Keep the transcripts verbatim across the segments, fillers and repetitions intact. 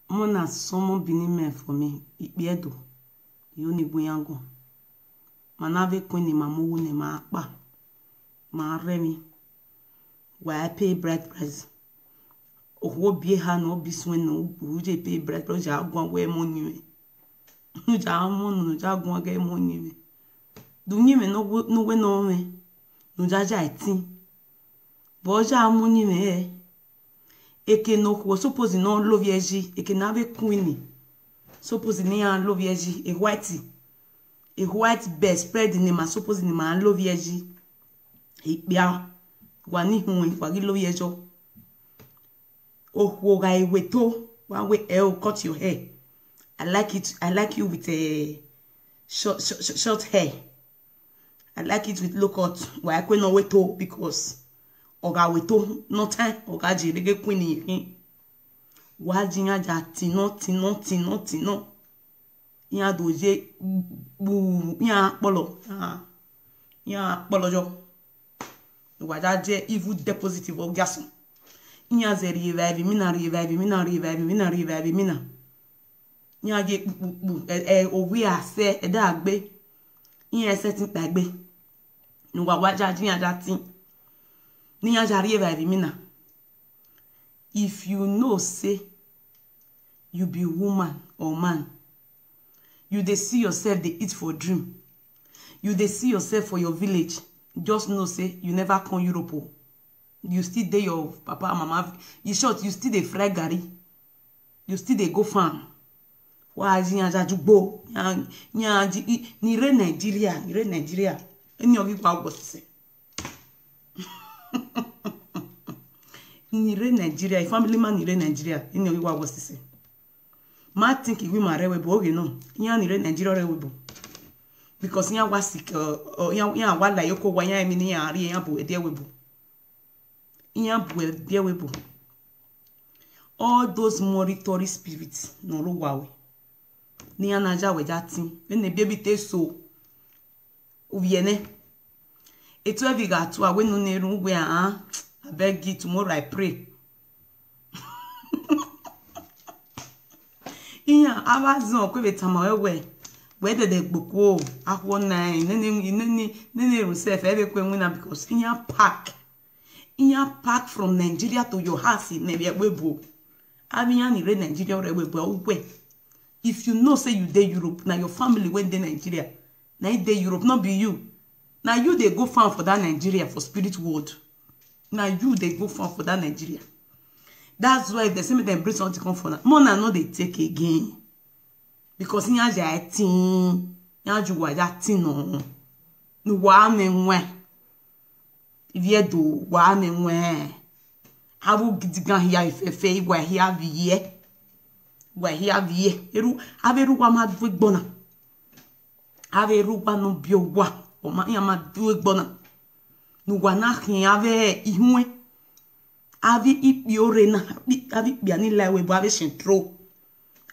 Ọmọ na sọmọ bi ni mẹ fọ mi, ikpia Ẹdo, I yo ni gu iran guan. Ma na vbe queen ni ma mu owu nẹ, ma kpa, ma rre emwi. Wa pay bride price. Okhuo bi eha ne ọ bi suẹn ne u je pay bride price, u ya guan wẹ ẹmwẹ ọyinmwẹ. U ya mu ne u ya guan ghe ẹmwẹ ọyinmwẹ. De uyinmwẹ ne ọ wẹ ne ọ mwẹ, ne u ya ya ẹtin. Vbe ọ ya mu uyinmwẹ rẹ? Eke ne okhuo suppose ne ọ lovbiẹ yi, eke ne avbe queen suppose ne iran lovbiẹ yi, e white, e white bedspread ne ima suppose ne ima lovbiẹ yi. Ikpia, wa ni huẹn, wa ghi lovbiẹ yọ. Okhuo gha re weto, wa wẹ, "Ẹ o, cut your hair. I like it, I like you with a short, short, short, short hair. I like it with low cut." Wa kue ne ọ weto, because ọ gha weto nọ tae, ọ gha je rhie ghe queen ni khin. Wa ji iran ya tinọ, tinọ, tinọ, tinọ. Iran do ye kpu, iran kpọlọ, iran, iran kpọlọ yọ. Wa ya je evil deposit vbe ogiasọn. Iran zẹ rhie evbare vbe imina, rhie evbare vbe imina, rhie evbare vbe imina, rhie evbare vbe imina. Iran ye kpukpukpu, ẹ, ẹ, ovbi a sẹ, ẹdẹ a gbe. Iran sẹtin kpaegbe. Ne uwa wa ya, iran ya tin. Ne iran ya rhie evbare vbe imina. If you know say you be woman or man, you dey see yourself dey eat for dream, you dey see yourself for your village, just know say you never come Europe o. You still dey your papa and mama. In short, you still dey fry garri. You still dey go farm. Wa ji iran ya jugbo. Iran, iran ji, i, ni rre Nigeria, ni rre Nigeria. Eni ọ ghi wa wọ sisẹ. Ni rre Nigeria, family man ni rre Nigeria, eni ọ ghi wa wọ sisẹ. Ma think iwi ma rre ẹvbo ebo, oghe nọ, iran ni rre Nigeria rre ẹvbo ebo. Because iran wa sick, uh, uh, iran, iran wa la iyoko wa, iran emwi ne iran rrie, iran bu ẹdẹ ẹvbo ebo. Iran bu ẹdẹ ẹvbo ebo. All those monitoring spirits ne ọ rre owa ruẹ, ne iran na ya wẹ ya tin, vbene baby te so, uvbiẹ nẹ. Etu ẹvbi gha tua wẹ ne unu erhunmwu wẹ, ah, I beg you, tomorrow I pray. Iran avbe azọn kue vbe tama wẹ wẹ, wẹ dẹdẹ gbe okuo, akhuọ na, nene, nene, nene erhunmwu sef, ẹ vbe kue winna, because iran pack. Iran pack from Nigeria to your house ne vbe ẹvbo ebo. Avbe iran ni rre Nigeria rre ẹvbo ebo, uwẹ. If you know say you dey Europe, na your family wey dey Nigeria, na e dey Europe, no be you. Na you dey go farm for that Nigeria, for spirit world. Na you dey go farm for that Nigeria. That's why if dem say make dem bring something come for una, make una no dey take again. Because iran ya tin, iran ju wa ya tin nọ. Ne uwa mwẹ ẹwaẹn. Ivbi Ẹdo, wa mwẹ ẹwaẹn. Avbe ogidigan hia fẹfẹ, wa hia vbiẹ. Wa hia vbiẹ. Erhu, avbe erha uwa ma du egbe ọna. Avbe erha uwa ne ọ biẹ owa, ọ ma, iran ma du egbe ọna. Ne uwa na khian avbe ihuẹn. Avbe ikpia ọrre na, avbe ikpia ni la ẹvbo ebo, avbe central.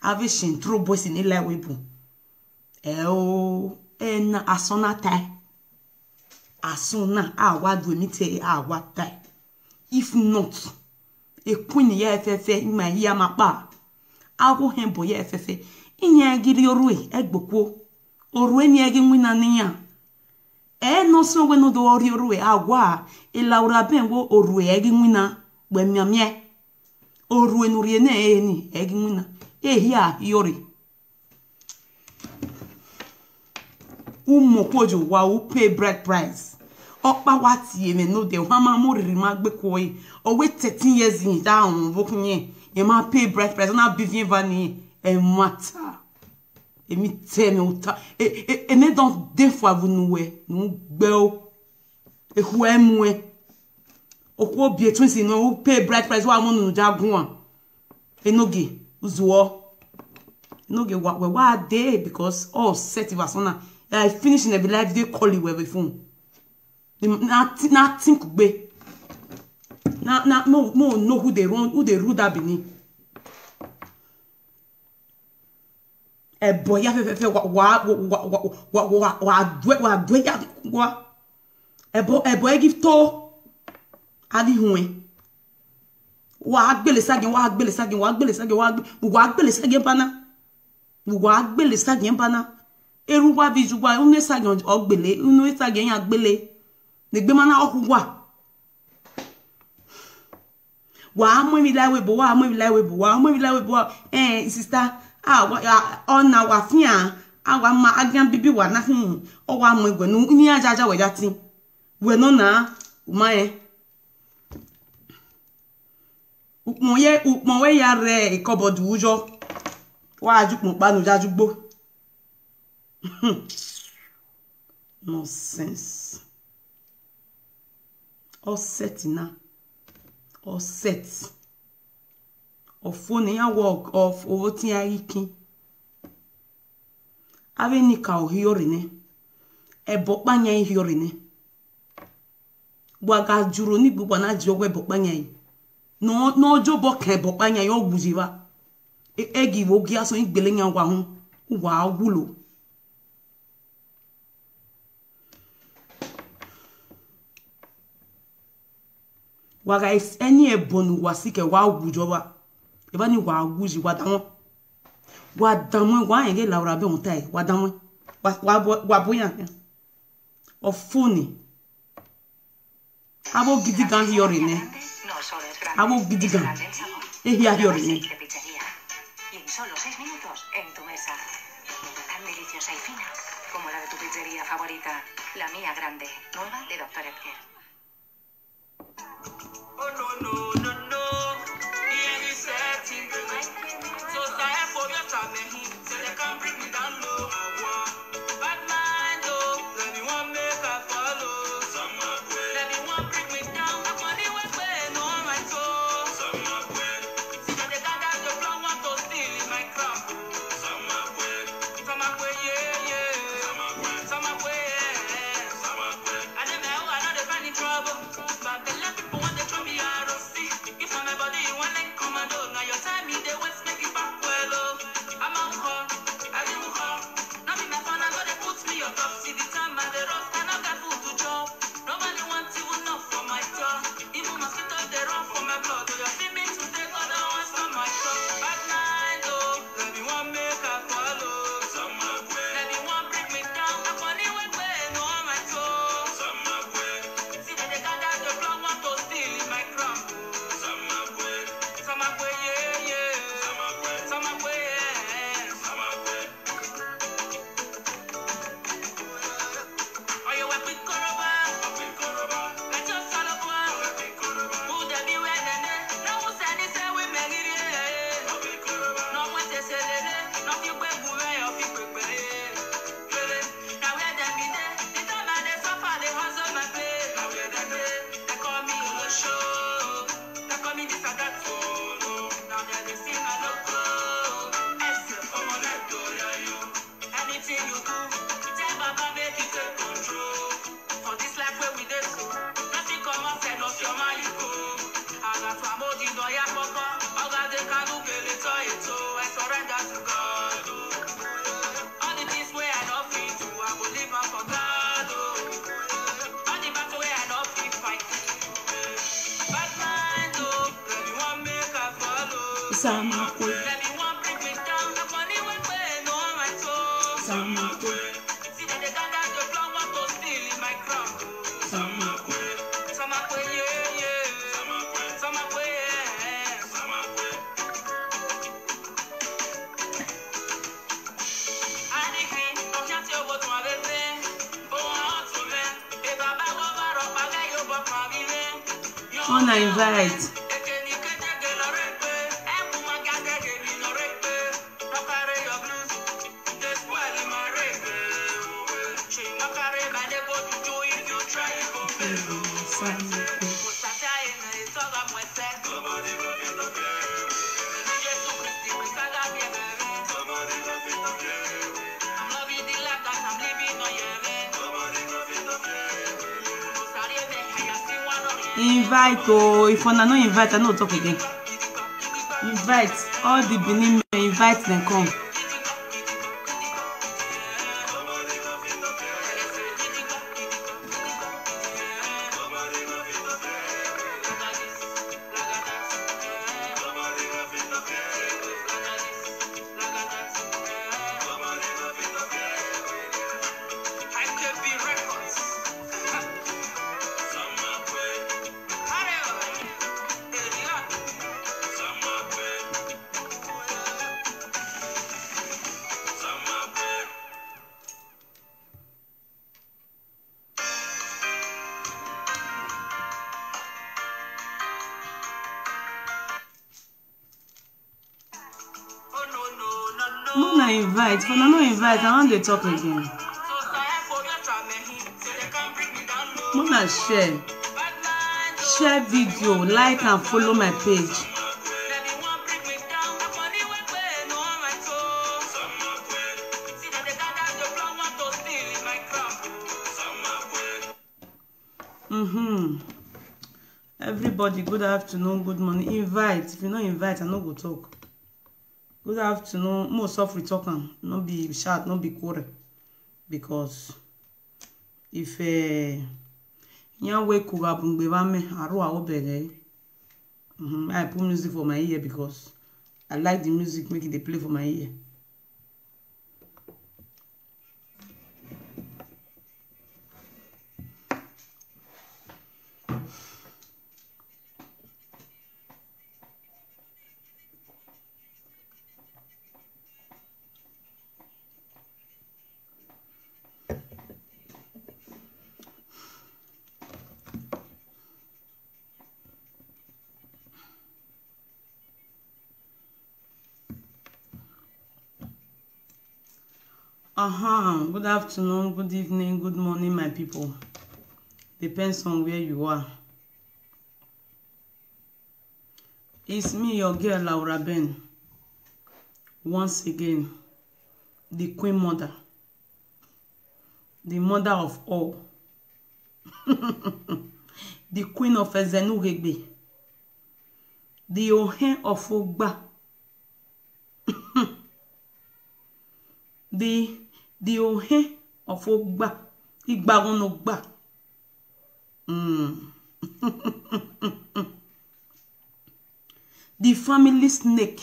Avbe central boys ni la ẹvbo ebo. Ẹ o, ẹ na, asọn na tae. Asọn na, a wa do emwi te, a wa tae. If not, e queen ya fẹfẹ, ima hia ma kpa. Avbe ohẹn bọ ya fẹfẹ. Iran ghi rrie orhue, ẹ gbe okuo. Orhue ni ẹ ghi winna ne iran. Ẹ ne ọ sẹ wẹ ne ọ do rrie orhue, a wa, Laura bẹn wẹ orhue ẹ ghi winna, wẹ mianmian. Orhue ne u rhie nẹ, ẹ ni, ẹ ghi winna. E hia, I ọrre. U mu okuo ye owa, u pay bride price. Ọkpa wa tie mwẹ ne odẹ, ohan ma mu rhirhi ma gbe kuo ẹre. Ọ wẹ thirteen years in, da rọnmwẹ ọvbokhan irẹn, ẹ ma pay bride price, ọ na bi viẹn eva ni, ẹ ma ta. Emwi te mwẹ ota, e, e, emwi dọn de fua vbe unu wẹ, ne u gbe o. Ekhue muẹn. Okhuo biẹ twins nọ, u pay bride price, wa mu unu ya guan. Enogie, u zuọ. Enogie, wa, wẹ wa dee, because all set vbe asọn na. I finish in the life, they call you wẹ vbe phone. Na thi-, na think gbe. Na, na, no, no, no, who dey run, who dey rule that Benin? Ẹbọ ya fẹfẹfẹ, wa, wa, wa, wa, wa, wa, wa, ẹbọ, ẹbọ ẹ ghi to, a ghi huẹn. Wa gbele sagiẹn, wa gbele sagiẹn, wa gbele sagiẹn, wa gbe-, wa gbele sagiẹn ba na. Wa gbele sagiẹn ba na. Erha uwa vbe iye uwa, unu esagiẹn ọ gbele, unu esagiẹn iran gbele. Ne egbe ma na ọ khu uwa. Wa mu emwi la ẹvbo ebo, wa mu emwi la ẹvbo ebo, wa mu emwi la ẹvbo ebo. Eh, sister, ah, wa, ah, ọ na wa fian, a wa ma agian bibi wa na khin, ọ wa mu ẹguẹ ne iran yaja wẹ ya tin. Wẹ nọ na, u ma rẹn. Ukpọn ye, ukpọn wẹ ya rre cupboard vbe uyọ. Wa ju ukpọn kpa ne u ya ju gbo. Nonsense. Ọ set na. Ọ set. Ọ fo ne iran wọ, ọ fo vbe otiẹn a ghi kin. Avbe nika ọ hiọrre nẹ. Ẹbọ ọkpa yan i hiọrre nẹ. Wa gha juro ni gbe uwa na ji ọghe ẹbọ ọkpa yan i. Ne ọ, ne ọ jobọ kan ẹbọ ọkpa yan i, ọ wu yi evba. E, e ghi vbe ogie asọn i gbele yan uwa hun, uwa wulo. Wa gha s-, ẹni ẹbọ ne uwa sikẹ, wa wu yi ọvba. Evba ni wa wu yi, wa danmwẹ. Wa danmwẹ, wa rẹn ghe la ura be wọn ta ẹre, wa danmwẹ. Wa, wa bu, wa bu iran khian. Ọ fo ni. Avbe ogidigan hiọrre nẹ. Avbe ogidigan. Ehia hiọrre nẹ. Y en solo seis minutos en tu mesa. Tan deliciosa y fina como la de tu pizzería favorita. La mía grande, nueva de doctor Edgar. Oh no, no, no, no. Iran ghi sẹtin gele. So sa ẹkpo vbe ọta mẹ hin, so they can't bring me down low. I want bad mind, oh, let me one make I follow. Let me one bring me down. I want it with way, no, my soul. See that they gather the plan, want to steal in my crown. Some are way, yeah, yeah. Some are way, yeah. And then now I know they find in trouble. But the left people want to throw me out of sea. If I'm a body, you want like commando. Now your time, me, they waste, make it back well, oh. I'm a hook, I do hook. Now be my phone, I go, they put me on top. See the time, I the rough, I know that food to chop. Nobody wants you enough for my top. Even mosquitoes, they run for my blood. Do you feel me today? God, I want some my top. Bad mind, oh. Let me one make I follow. Let me one bring me down. I want it with way, no, my toe. See that they gather the blood, want to steal in my crown. Some are way, yeah, yeah. Some are way, yeah. Anything you do, tell Baba make he take control. For this life where we dey so, nothing come outside of your mind, you go. As I swam all the door, yeah, Papa, all that they can do, get it, oh, it, oh. I surrender to God, oh. All the things where I don't fit to, I will leave am for God, oh. All the battle where I don't fit fight. Bad mind, oh, let me one make I follow. Samakwe. Let me one bring me down. The money we pay, no, my soul. Samakwe. See that they gather the blood, want to steal in my crown. Samakwe. Samakwe, yeah, yeah. Samakwe, yeah. Samakwe. Una invite. Invite, oh, if una no invite, I no talk again. Invite all the Benin men, invite them come. Una invite, if una no invite, I wan dey talk again. Una share, share video, like and follow my page. Mm-hmm. Everybody, good afternoon, good morning. Invite. If you no invite, I no go talk. Good afternoon. Mo suffer talk am. No be shout, no be quarrel. Because if, eh, yan we ku ga bun gbe ba me, I ru a wo bẹghe. Mm-hmm. I put music for my ear because I like the music, make it dey play for my ear. Uh-huh. Good afternoon, good evening, good morning, my people. Depends on where you are. It's me, your girl, Laura Ben. Once again, the Queen Mother, the mother of all, the Queen of Ezenughegbe, the Ohen of Ogba, the, the Ohen of Ogba, Igbaghọn ne Ogba. Mm. The family snake.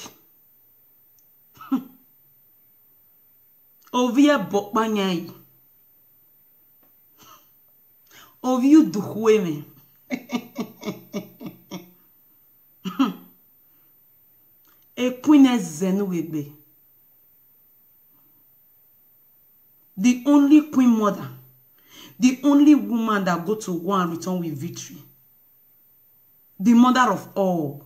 Ovbi ẹbọ ọkpa yan yi. Ovbi udukhu emwi. Equeen Ezenughegbe. The only queen mother, the only woman that go to war and return with victory, the mother of all.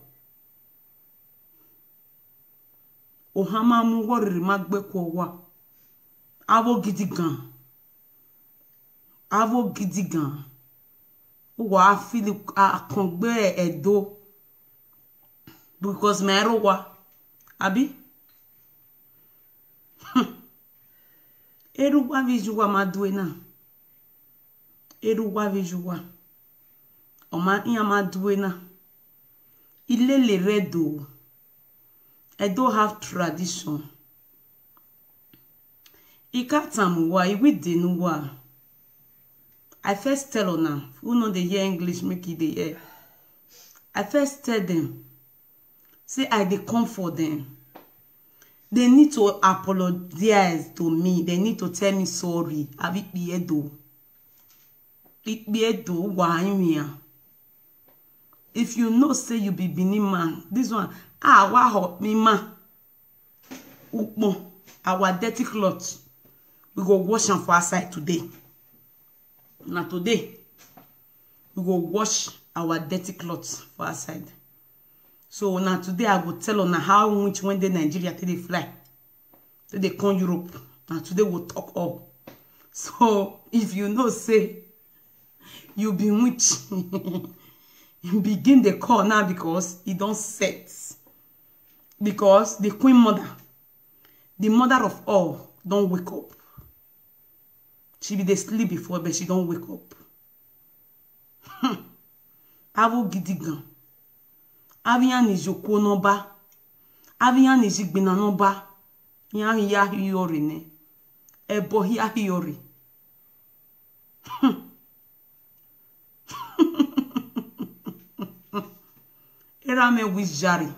Ohan ma mu uwọ rhirhi ma gbe ku owa. Avbe ogidigan. Avbe ogidigan. Uwa feel akongbe Ẹdo. Because ma ẹre owa. Abi? Erha uwa vbe iye uwa ma due na. Erha uwa vbe iye uwa. Ọ ma, iran ma due na. Ilele rre Ẹdo. Ẹdo have tradition. I ka tama uwa, I wi de ne uwa. I first tell una, who no dey hear English, make e dey hear. I first tell them, say I dey come for them. They need to apologize to me. They need to tell me sorry. Avbe ikpia Ẹdo. Ikpia Ẹdo, wa rinmwian. If you know say you be Benin man, this one, a wa họ mi ma. Ukpọn, our dirty cloth, we go wash am for outside today. Na today, we go wash our dirty cloth for outside. So na today I go tell una how winch wey dey Nigeria take dey fly, take dey come Europe. Na today we go talk all. So if you know say you be winch, begin dey call now because e don set. Because the queen mother, the mother of all, don wake up. She be dey sleep before, but she don wake up. Avbe ogidigan. Avbe iran ni ye okuo ne Ọba. Avbe iran ni ye igbinna ne Ọba. Iran ya hia ọrre nẹ. Ẹbọ hia hia ọrre. Erha mwẹ wẹ iyare.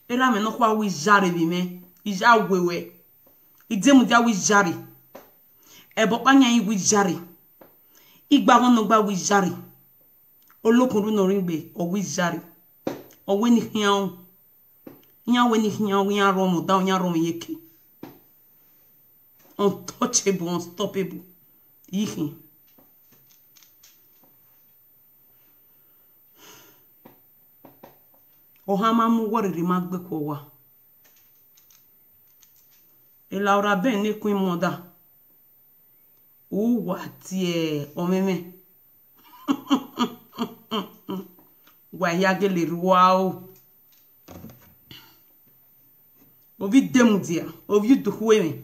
Erha mwẹ nọkhua wẹ iyare vbe mwẹ, I ya wẹ ruẹ. I de mudia wẹ iyare. Ẹbọ ọkpa yan wẹ iyare. Igbaghọn ne Ogba wẹ iyare. Olokun ru ne ọ rhie egbe, ọ wẹ iyare. Ọ wẹ ne I khian ọnrẹn. Iran wẹ ne I khian ọnrẹn, iran rrọọ mwẹ odaro, iran rrọọ mwẹ iyeke. Untouchable, unstoppable. I khin. Ohan ma mu uwẹ rhirhi ma gbe khuọ owa. Laura Ben ne Queen Mother, u wa tie ọmwẹmwẹ. Wa hia gele rua o. Ovbi demudia, ovbi udukhu emwi.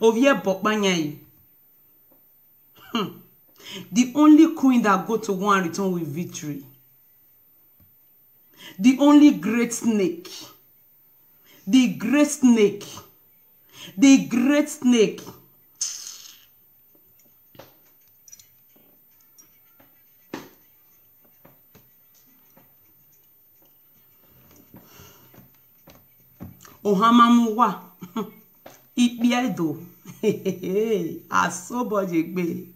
Ovbi ẹbọ kpa yan yi. The only queen that go to go and return with victory. The only great snake. The great snake. The great snake. Ohan ma mu uwa. Ikpia do. Asobọ ye egbe.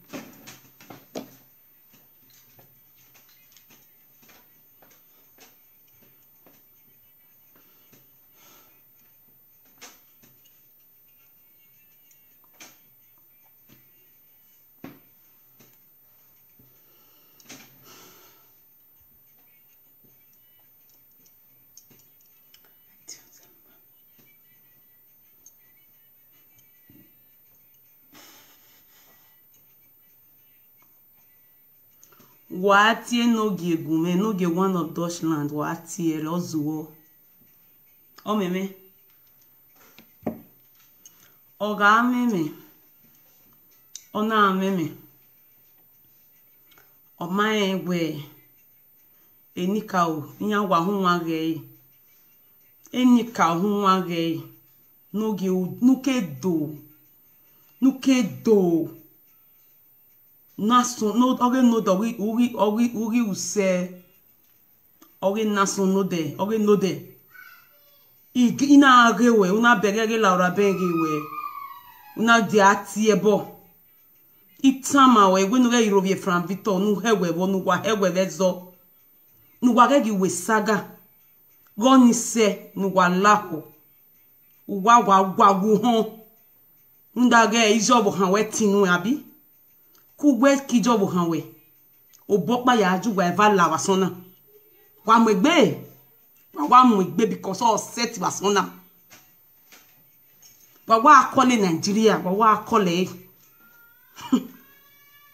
Wa tie Enogie gu mwẹ, Enogie one of Dutchland, wa tie ẹre, ọ zuọ. Ọ mwẹmwẹ. Ọ gha mwẹmwẹ, ọ na mwẹmwẹ. Ọ ma rẹn wẹẹ, enikaro, iran wa hunwan ghẹ ẹre. Enikaro hunwan ghẹ ẹre. Ne u gie u, ne u ke do. Ne u ke do. Na sunu, ọghe nodẹ, ọghe, ọghe, ọghe usẹ, ọghe na sunu nodẹ, ọghe nodẹ. I, I na ghe wẹ, u na bẹghe ghe Laura Ben ghe wẹ, u na dia tie ẹbọ. I tama ruẹ, wẹ ne u ghẹ iro vbe Frank Victor, ne u hẹ wẹ vbọ, ne uwa hẹ wẹ vbe ẹzọ, ne uwa ghẹ ghi wẹ saga, ghe ọni sẹ ne uwa lahọ, uwa wa wa wu họn. Rhunmwuda ghẹ izọ vbe ohan wẹ tin nuẹn, abi? Ke uwẹ ke izọ vbe ohan wẹ, obọ ọkpa ya ju uwa eva la vbe asọn na. Wa mu egbe, wa wa mu egbe because ọ sẹtin vbe asọn na. Wa wa kọlẹ Nigeria, wa wa kọlẹ ẹre.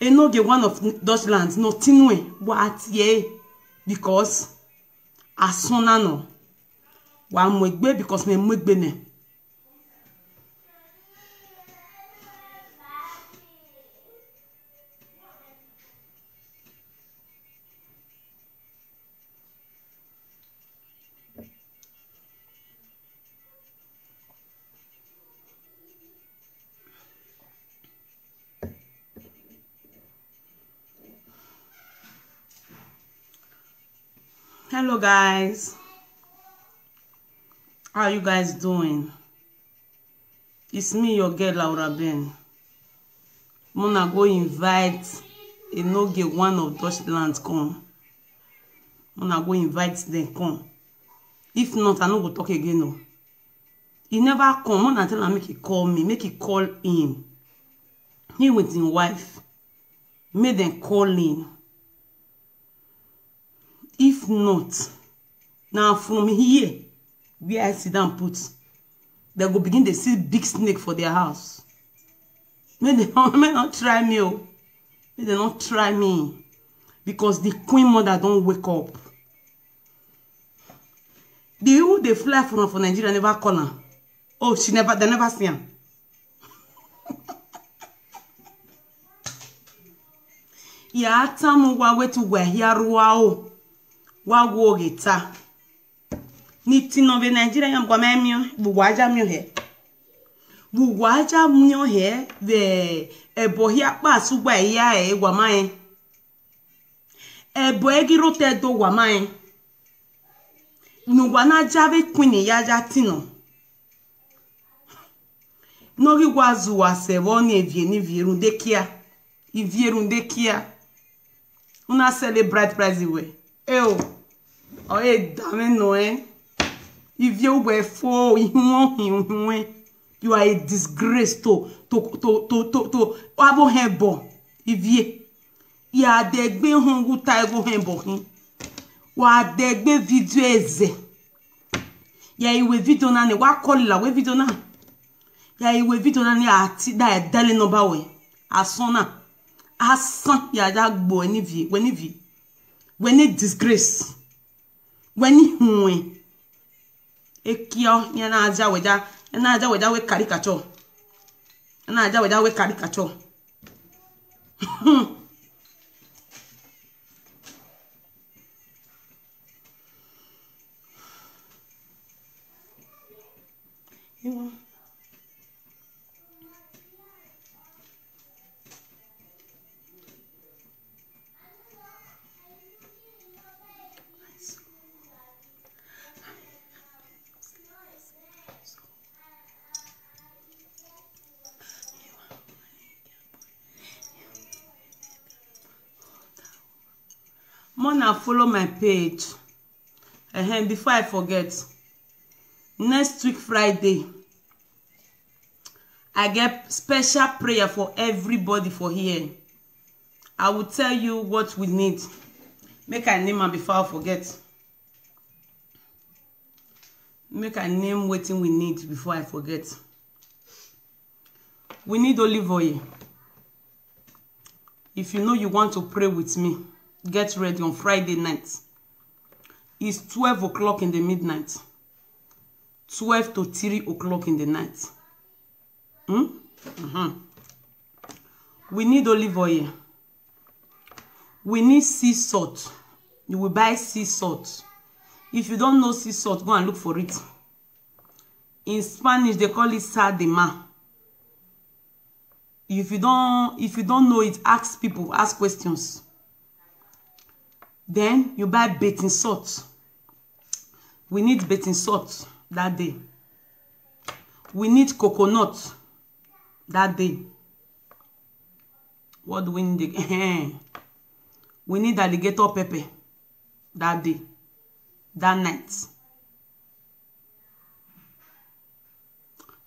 Enogie one of Dutchland, ne ọ tin nuẹn, wa tie ẹre because asọn na nọ. Wa mu egbe because mẹ mu egbe nẹ. Hello, guys. How you guys doing? It's me, your girl, Laura Ben. Mona go invite Enogie one of Dutchland come. Mona go invite them come. If not, I no go talk again, no. He never come. Mona tell am make he call me, make he call him. He with him wife. Make them call him. If not, na from here, where I sit down put, they go begin dey see big snake for their house. Make they no, make no try me o. Make they no try me. Because the queen mother don wake up. The who dey fly from, for Nigeria never call am. Oh, she never, they never see am. Ya tama uwa wẹ te uwa hia rua o, wa wo ghe ta. Ni tin nọ vbe Nigeria yan, wa ma miẹn, vbe uwa ya miẹn hẹ. Vbe uwa ya miẹn hẹ, vbe ẹbọ hia kpa sẹ uwa hia ẹre, wa ma rẹn. Ẹbọ ẹgirotẹ do, wa ma rẹn. Ne uwa na ja vbe queen ya ya tin nọ. Ne ọ ghi wa zẹ uwa sẹ vbe ọnii, evie ne ivie runde kia. Ivie runde kia. Una celebrate prize wẹ. Eo. Ọ e da mwẹ nọ ẹn. Ivie uwẹ fo, ihuẹn ohin, ihuẹn. You are a disgrace to, to, to, to, to, to, avbe ohẹn ẹbọ. Ivie. Ya dẹ egbe họn gu ta ẹghẹ ohẹn ẹbọ khin. Wa dẹgbe video ẹzẹ. Ya i wẹ video na ni, wa call la wẹ video na. Ya i wẹ video na ni, a ti da ẹdẹlẹ number wẹ. Asọn na. Asọn ya ya gbo ẹni vie, wẹ ni vie. Wẹ ni disgrace. Wẹ ni huẹn. Ekiọ, iran na ja wẹ ja, iran na ja wẹ ja wẹ caricature. Iran na ja wẹ ja wẹ caricature. Mona, follow my page. Ehen, before I forget, next week Friday, I get special prayer for everybody for here. I will tell you what we need. Make I name am before I forget. Make I name wetin we need before I forget. We need olive oil. If you know you want to pray with me, get ready on Friday night. It's twelve o'clock in the midnight. Twelve to three o'clock in the night. Hmm? Mm-hmm. We need olive oil. We need sea salt. You will buy sea salt. If you don't know sea salt, go and look for it. In Spanish, they call it sal de mar. If you don't, if you don't know it, ask people, ask questions. Then you buy bathing salt. We need bathing salt that day. We need coconut that day. What do we need again? We need alligator pepper that day, that night.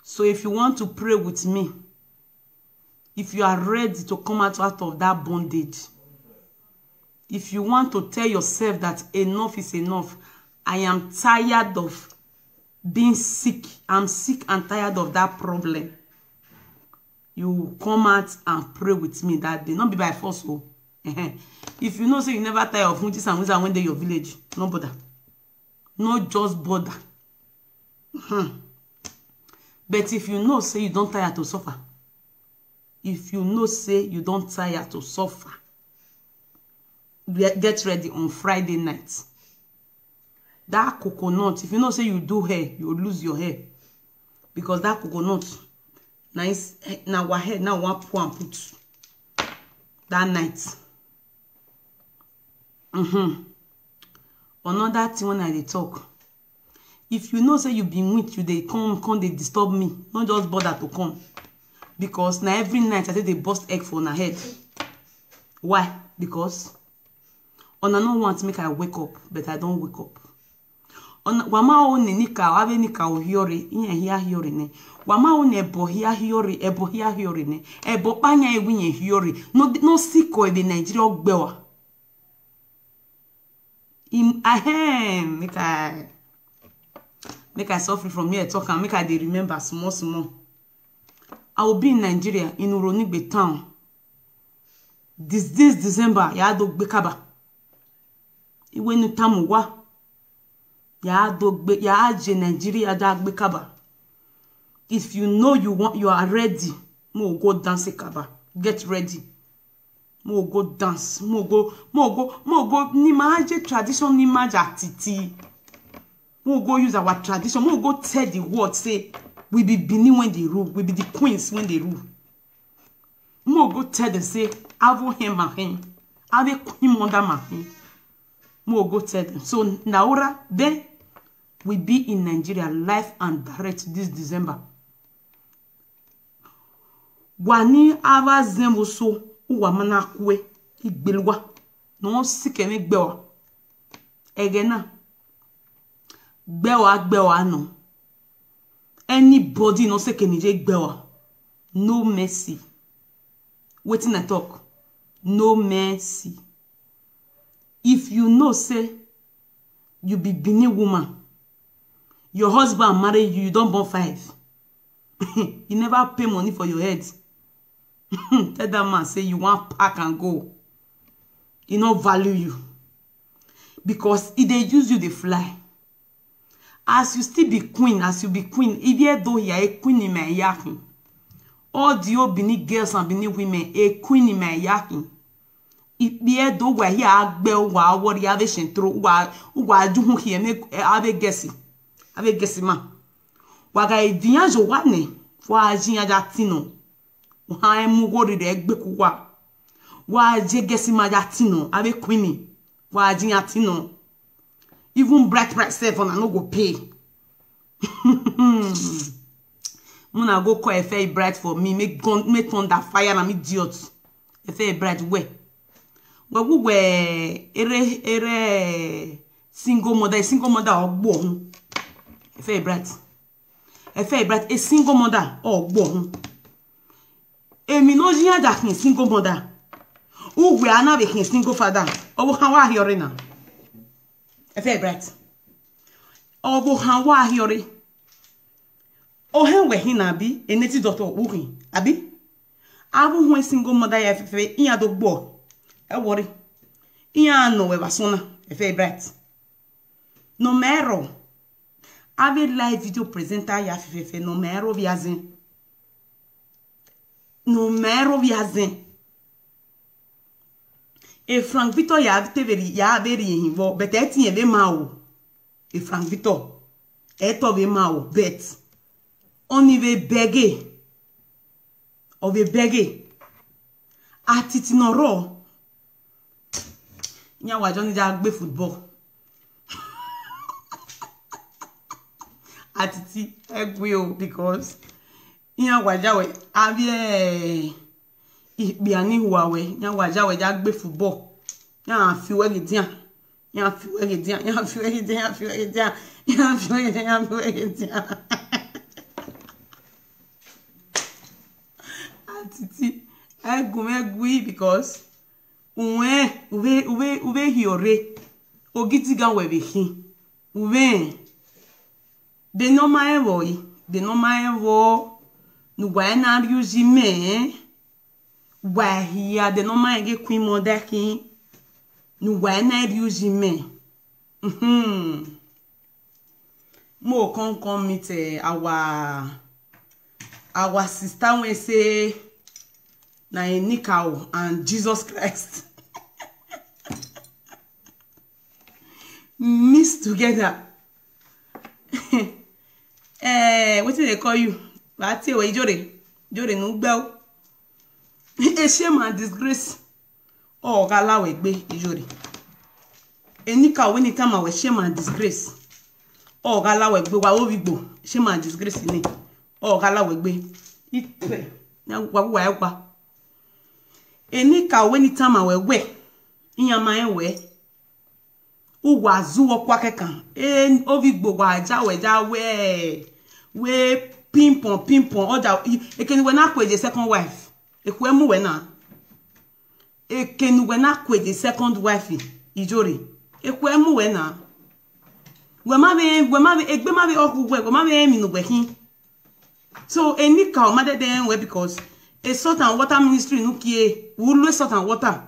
So if you want to pray with me, if you are ready to come out, out of that bondage, if you want to tell yourself that enough is enough, I am tired of being sick, I'm sick and tired of that problem, you come out and pray with me that day. Not be by force o. If you know say you never tire of hunches and wizard when dey your village, no bother. No just bother. Hmm. But if you know say you don tire to suffer, if you know say you don tire to suffer, get ready on Friday night. That coconut, if you know say you do hair, you lose your hair. Because that coconut, na is, na our hair, na one pour and put that night. Mm-hmm. Another thing when I dey talk, if you know say you been with, you dey come, come dey disturb me, no just bother to come. Because na every night I say dey burst egg for una head. Why? Because una no want make I wake up, but I don wake up. Wa ma ho ne enikaro, avbe enikaro hiọrre, iran hia hiọrre nẹ. Wa ma ho ne ẹbọ hia hiọrre, ẹbọ hia hiọrre nẹ. Ẹbọ ọkpa yan ewu iran hiọrre. No, no sikọ vbe Nigeria ọgbẹe wa. Im, ahem, make I, make I suffer from here, talk am, make I dey remember small, small. I will be in Nigeria, in Uronigbe town. This, this December, ya do gbe kaba. Iwe nu tamu wa. Ya do gbe, ya je Nigeria da gbe kaba. If you know you want, you are ready, mo go dance kaba. Get ready. Mo go dance. Mo go, mo go, mo go, ni ma je tradition, ni ma ja titi. Mo go use our tradition. Mo go tell the world, say, we be Benin when they rule. We be the queens when they rule. Mo go tell them say, avo him ma him, ave him under my him. Mo go tell them. So Naura, then we be in Nigeria live and direct this December. Wa ni ava zẹn vbe oso, uwa ma na kue, igbele uwa, ne ọ sikẹ vbe gbe wa. Ẹghẹ na, gbe wa, gbe wa nọ. Anybody no seke ni je gbe wa, no mercy. Wetin I talk? No mercy. If you know say You be Benin woman. Your husband marry you, you don born five. He never pay money for your head. Tell that man say you wan pack and go. He no value you. Because he dey use you dey fly. As you still be queen, as you be queen, if you do here, a queen in my yakin. All the old Benin girls and Benin women, a queen in my yakin. Ikpia do wa hia agbe, uwa worry, ave shentro, uwa, uwa juhun hie me, ave gesi. Ave gesi ma. Wa ga evian jo wa ne, wa ji ya ja tino. Wa mu worry re gbe ku wa. Wa je gesi ma ja tino, ave queen. Wa ji ya tino. Even bright, bright self, una no go pay. Una go call Efe Bright for me, make gun, make thunder fire na me idiot. Efe Bright, where? Wẹ wu wẹ ere, ere single mother, single mother ọ gbo hun. Efe Bright. Efe Bright, a single mother ọ gbo hun. Emi no yi ada khin single mother. Uwe a na vbe khin single father. Ọ vbe khan wa hiọre na. Efe Bright. Ọ vbe khan wa hiọre. Ohẹn wẹ khin na abi, ene ti dọtọ u khin, abi? Avbe uhunmwu single mother ya fẹfẹ, iran do gbo. Ẹ worry. Iran nọ wẹ vbe asọn na, Efe Bright. Ne ọ ma rrọọ, avbe live video presenter ya fẹfẹfẹ, ne ọ ma rrọọ vbe azẹn. Ne ọ ma rrọọ vbe azẹn. E Frank Victor ya te vbe rri-, ya vbe rhie ehin vbọ, but ẹ tiẹn vbe ma o. E Frank Victor, ẹ tọ vbe ma o, but ọni vbe bẹghe, ọ vbe bẹghe. Atiti ne ọ rrọọ, iran wa jọ ni ya gbe football. Atiti, ẹ gui o, because iran wa ya wẹ, avbe ikpia ni hua wẹ, iran wa ya wẹ ya gbe football. Iran fi wẹ ghe dian. Iran fi wẹ ghe dian, iran fi wẹ ghe dian, iran fi wẹ ghe dian, iran fi wẹ ghe dian, iran fi wẹ ghe dian. Atiti, ẹ gu mwẹ gui, because uwẹ, u vbe, u vbe, u vbe hiọre, ogidigan wẹ vbe khin, u vbe rẹn. De ne ọ ma rẹn vbọ, de ne ọ ma rẹn vbọ, ne uwa na rri uyi mẹ, wa hia, de ne ọ ma rẹn ghe Queen Mother khin, ne uwa na rri uyi mẹ. Mhm. Mo come, come meet, eh, our, our sister wey say na Enikao and Jesus Christ mix together. Eh, wetin dey call you? Wa tie we Ijore, Ijore ne u gbe o. A shame and disgrace. Ọ gha la wẹ egbe, Ijore. Enikao wẹ ne I tama wẹ shame and disgrace. Ọ gha la wẹ egbe, wa ovbi Igbo, shame and disgrace ni. Ọ gha la wẹ egbe. Ipẹ, wa wa wa. Enikao wẹ ne I tama wẹ wẹ, iran ma rẹn wẹ. Uwa zu ọkua kẹkan. E, ovbi Igbo wa ja wẹ ja wẹ, wẹ ping pong, ping pong. Ọ da, ekene wẹ na kue ye second wife. Ekhue mu wẹ na. Ekene wẹ na kue ye second wife, Ijore. Ekhue mu wẹ na. Wẹ ma vbe, wẹ ma vbe, egbe ma vbe ọkhu wẹ, wẹ ma vbe emwi ne wẹ khin. So, Enikao ma dẹdẹ rẹn wẹ because e salt and water ministry nu kie, u lu e salt and water.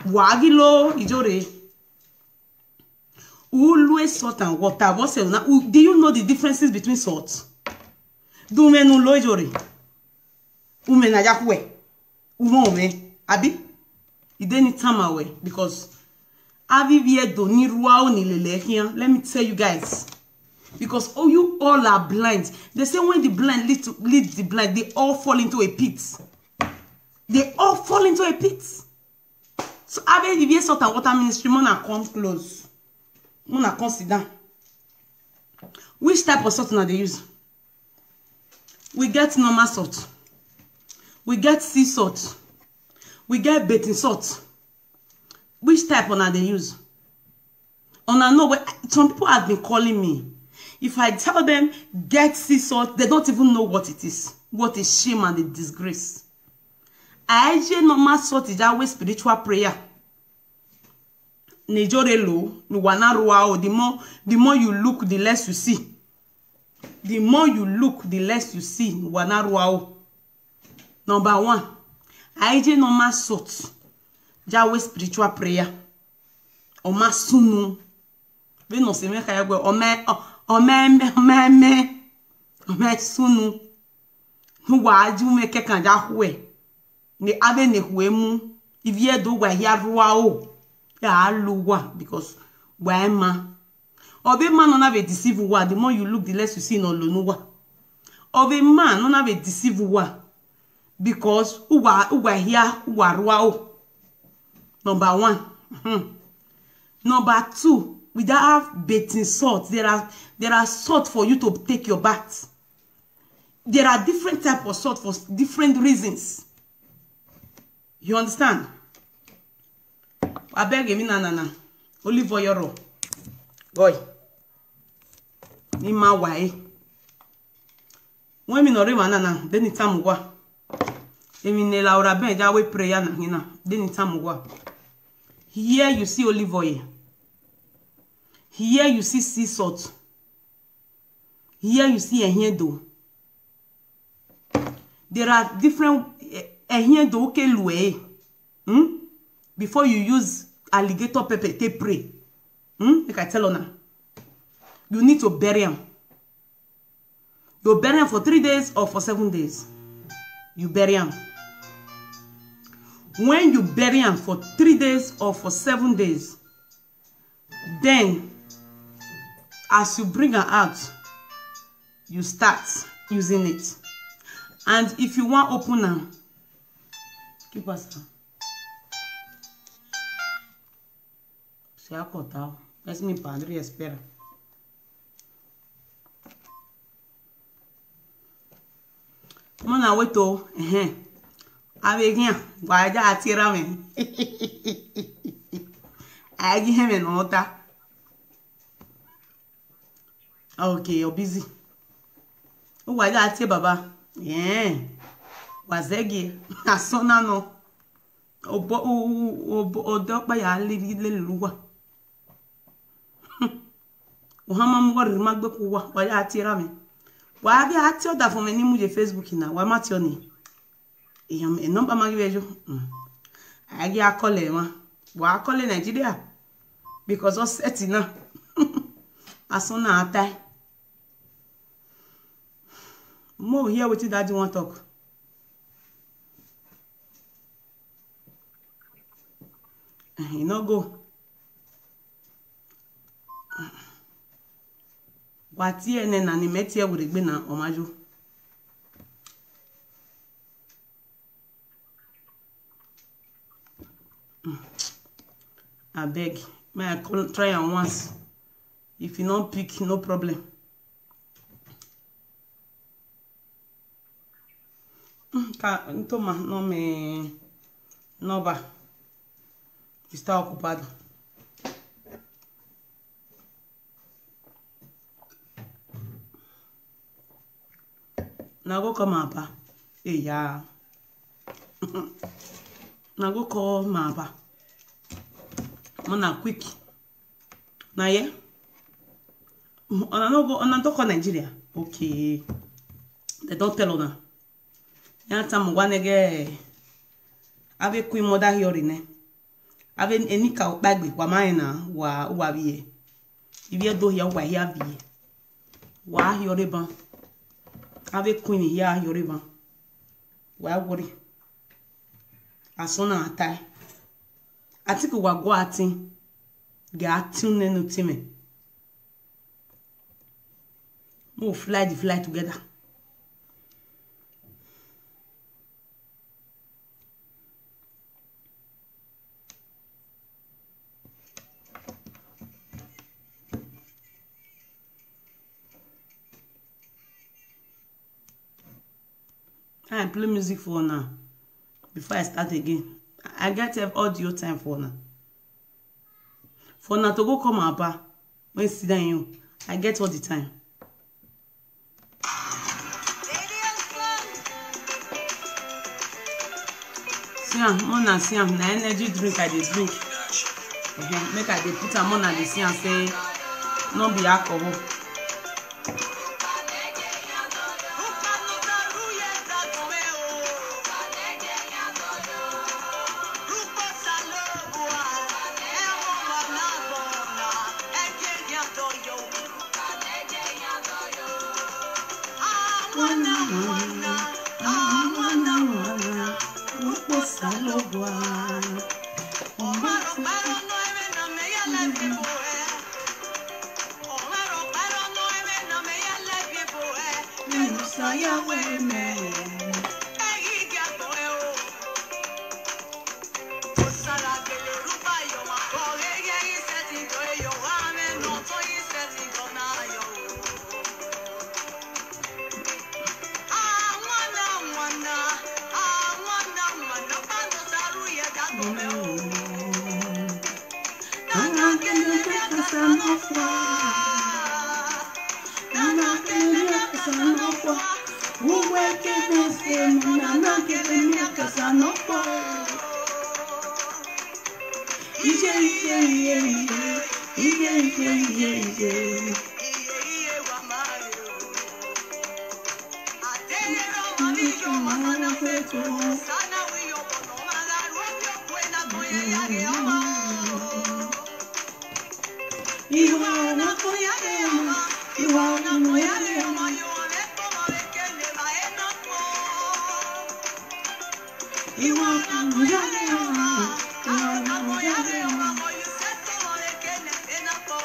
Wa ghi lo Ijore. U lu e salt and water. Vbọ sẹ na, u, do you know the differences between salt? Do mwẹ nu lo Ijore. U mwẹ na ya khuẹ. U mwẹ, u mwẹ, abi? I de ni tama wẹ, because avbe ivbi Ẹdo ni rua oni lele khian. Let me tell you guys. Because, oh, you all are blind. They say when the blind lead to, lead the blind, they all fall into a pit. They all fall into a pit. So, avbe ivbi e salt and water ministry, mona come close. Mona come sit down. Which type of salt una dey use? We get normal salt. We get sea salt. We get bathing salt. Which type una dey use? Una know, when some people have been calling me. If I tell them, "Get sea salt," they don't even know what it is. What a shame and a disgrace. I say normal salt is always spiritual prayer. ne Iyore lo, ne uwa na rua o, the more, the more you look, the less you see. The more you look, the less you see, ne uwa na rua o. Number one, a i je ne ọ ma sort, ya wẹ spiritual prayer. Ọ ma sunu. Vbene ọ sẹ mwẹ kha ẹguẹ, ọ ma, ọ, ọ ma, ọ ma, ọ ma sunu. Ne uwa ju mwẹ kẹkan ya khuẹ. Ne avbe ne ekhue mu, ivbi Ẹdo uwa hia rua o, ya lu uwa, because wa i ma. Ọ vbe ma ne ọ na vbe deceive uwa, the more you look, the less you see ne ọ lo ne uwa. Ọ vbe ma ne ọ na vbe deceive uwa, because uwa, uwa hia, uwa rua o. Number one. Hmm. Number two, we don't have bathing salt. There are, there are salt for you to take your bath. There are different type of salt for s-, different reasons. You understand? Abeg, emwi na nana, olive oil rọ. Boy. Ni ma wa e. Wẹ emwi ne ọ rre emwa na na, de ne I tama uwa. Emwi ne Laura Ben ya wẹ prayer na hin na, de ne I tama uwa. Here you see olive oil. Here you see sea salt. Here you see ehiẹn do. There are different, eh, ehiẹn do ke lu ẹre. Hmm? Before you use alligator pepper take pray. Hmm? Make I tell una. You need to bury am. You bury am for three days or for seven days. You bury am. When you bury am for three days or for seven days, then, as you bring am out, you start using it. And if you wan open am, keep us am. Se a cortar, let's me padre espera. Mọ na wẹ to, ẹhẹn. Avbe eghian, wa ja tie ra mwẹ. A i ghi hẹn mwẹ ne ọ ta. Okay, you're busy. Uwa ya tie baba. Yeah. Wa zẹgiẹ. Asọn na nọ. Obọ, o, o, obọ, ọdọ ọkpa ya lele, lele uwa. Ohan ma mu uwa rhirhi ma gbe ku uwa, wa ya tie ra mwẹ. Wa ghi a tie ọdafẹn mwẹ ne I mu ye Facebook na, wa ma tie ọnii. Iran, e number ma ghi vbe yo. Mm. A ghi a call emwa. Wa call Nigeria. Because ọ set na. Asọn na a tae. Mo hear wetin daddy wan talk. Eh, e no go. Wa tie ẹnẹ na ne imẹ tie werriegbe na, ọ ma yo. Mm. Abeg, may I call, try am once. If you no pick, no problem. Mm, ka, ntoma, no me, no va. Está ocupado. Na go call my papa. Eya. Na go call my papa. Mọ na quick. Na ye? Una no go, una don call Nigeria. Okay. They don tell una. Ya tama uwa nẹ ghẹ, avbe Queen Mother hia rre nẹ. Avbe enikaro kpaegbe, wa ma rẹn na, wa, uwa vbiẹ. Ivbi Ẹdo hia, uwa hia vbiẹ. Wa hia ọre ban. Avbe Queen hia hia ọre ban. Wa worry. Asọn na tae. I think uwa gua atin. Ghe atin nene utin mwẹ. Mo fly the fly together. I play music for una before I start again. I get ev-, audio time for una. For una to go call my papa when he sit down you, I get all the time. See am, una see am, na energy drink I dey drink. Ehen, make I dey put am on and dey see am say no be alcohol. Wana, wana, ah, wana, wana, ukpo Osanobua. Ọmwa rhọkpa rọ nọ ẹmwẹ ne a mẹ ya lẹ viọ ebo hẹ. Ọmwa rhọkpa rọ nọ ẹmwẹ ne a mẹ ya lẹ viọ ebo hẹ. Mẹ ne Osa ya wẹ mẹ. Ẹ ghi gie agbọn hẹ o. Osa gha gele rhukpa ye ọmwa, ọ ghe ye i sẹtin dọ ye ọmwa, amwẹ ne ọ tọn i sẹtin dọ na yọ o. Awana, awana, awana, awana, ọkpa ne Osa ru ye da agbọn mẹ o. Nana gele miẹn akasa nọkhua. Nana gele miẹn akasa nọkhua. Uwẹ ke mẹ se mu, nana gele miẹn akasa nọkhua. Iye, iye, iye, iye, iye, iye, iye, iye. Iwa ọna kọ ya rre ọmwa, iwa ọna kọ ya rre ọmwa, yo, ọre kọ ma vbe kene evba ẹre na kpọ. Iwa ọna kọ ya rre ọmwa, iwa ọna kọ ya rre ọmwa, yo, ọre kọ ma vbe kene evba ẹre na kpọ.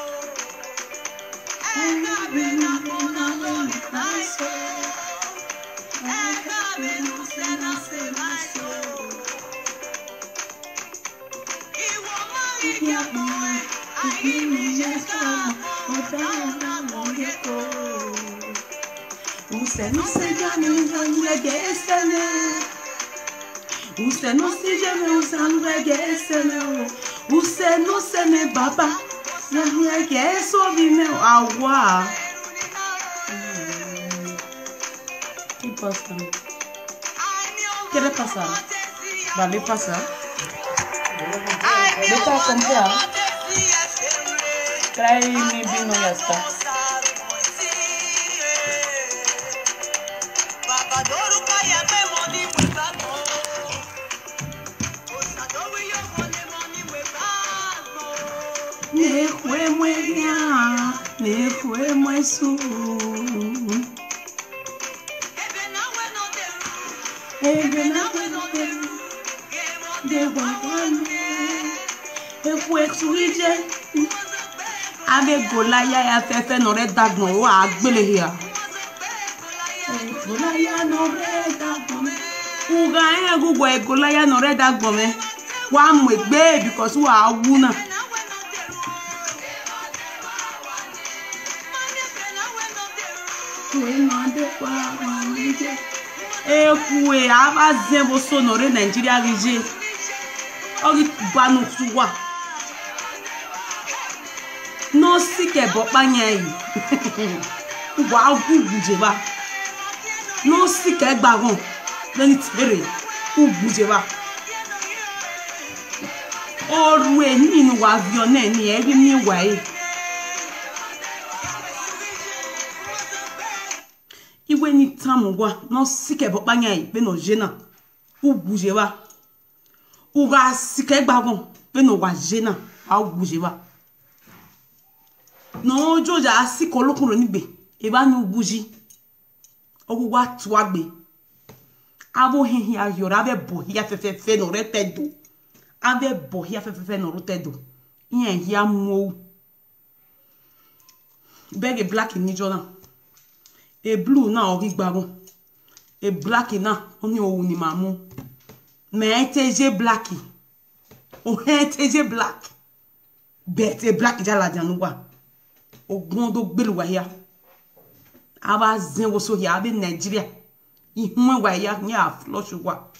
Ẹgha vbe ne agbọn na lọ ne Kraist o, ẹgha vbe ne usẹ na sẹ Kraist o. Usẹ ne usẹ ya ne u gha ru ẹghẹ sẹ nẹ. Usẹ ne ọ si ye mwẹ, u gha ru ẹghẹ sẹ nẹ o. Usẹ ne usẹ nẹ baba, ya ru ẹghẹ sẹ ovbi mwẹ o. Awa. Keep us coming. ¿Qué le pasa? Vale, pasa. Vete a comprar. Trae mi vino y ya está. Ne khue mu eghian, ne khue mu esu. Ebe na wẹ nọ de ru, ebe na wẹ nọ de ru, de wa wa nẹ. Ekhue esu ghi ye. Avbe Golaya ya fẹfẹ ne ọ rre dagbọn, ọ a gbele hia. Golaya ne ọ rre dagbọn. U gha rẹn ghe uwẹ Golaya ne ọ rre dagbọn mwẹ, wa mu egbe because u a wu na. Ekhue avbe azẹn vbe oso ne ọ rre Nigeria ghi ye, ọ ghi ba ne uwa. Ne ọ sikẹ ẹbọ ọkpa yan ẹre, uwa gu uwu ye evba. Ne ọ sikẹ ẹgbaghọn vbene I te rre, uwu ye evba. Orhu eni ne uwa viọ nẹ ni, ẹ i ghi miẹn uwa ẹre. Iwẹ ne I tama uwa, ne ọ sikẹ ẹbọ ọkpa yan ẹre vbene ọ ye na, uwu ye evba. U gha sikẹ ẹgbaghọn vbene uwa ye na, a uwu ye evba. Ne ọ yo ya sikẹ ọlọkhunrọ ni gbe, evba ni uwu yi, ọ ghi wa tuagbe. Avbe ohẹn hia rhiọrre, avbe ẹbọ hia fẹfẹfẹ ne ọ rre otọ Ẹdo, avbe ẹbọ hia fẹfẹfẹ ne ọ rre otọ Ẹdo, iran hia mu ohu. Bẹghe black ni jọ na, e blue na ọ ghi gbaghọn, e black na ọni ohu ne ima mu. Mẹ te ye black, ohẹn te ye black, but e black ya ladian ne uwa, ogbọn do gbele uwa hia. Avbe azẹn vbe oso hia, avbe Nigeria, ihuẹn uwa hia, iran a flush uwa.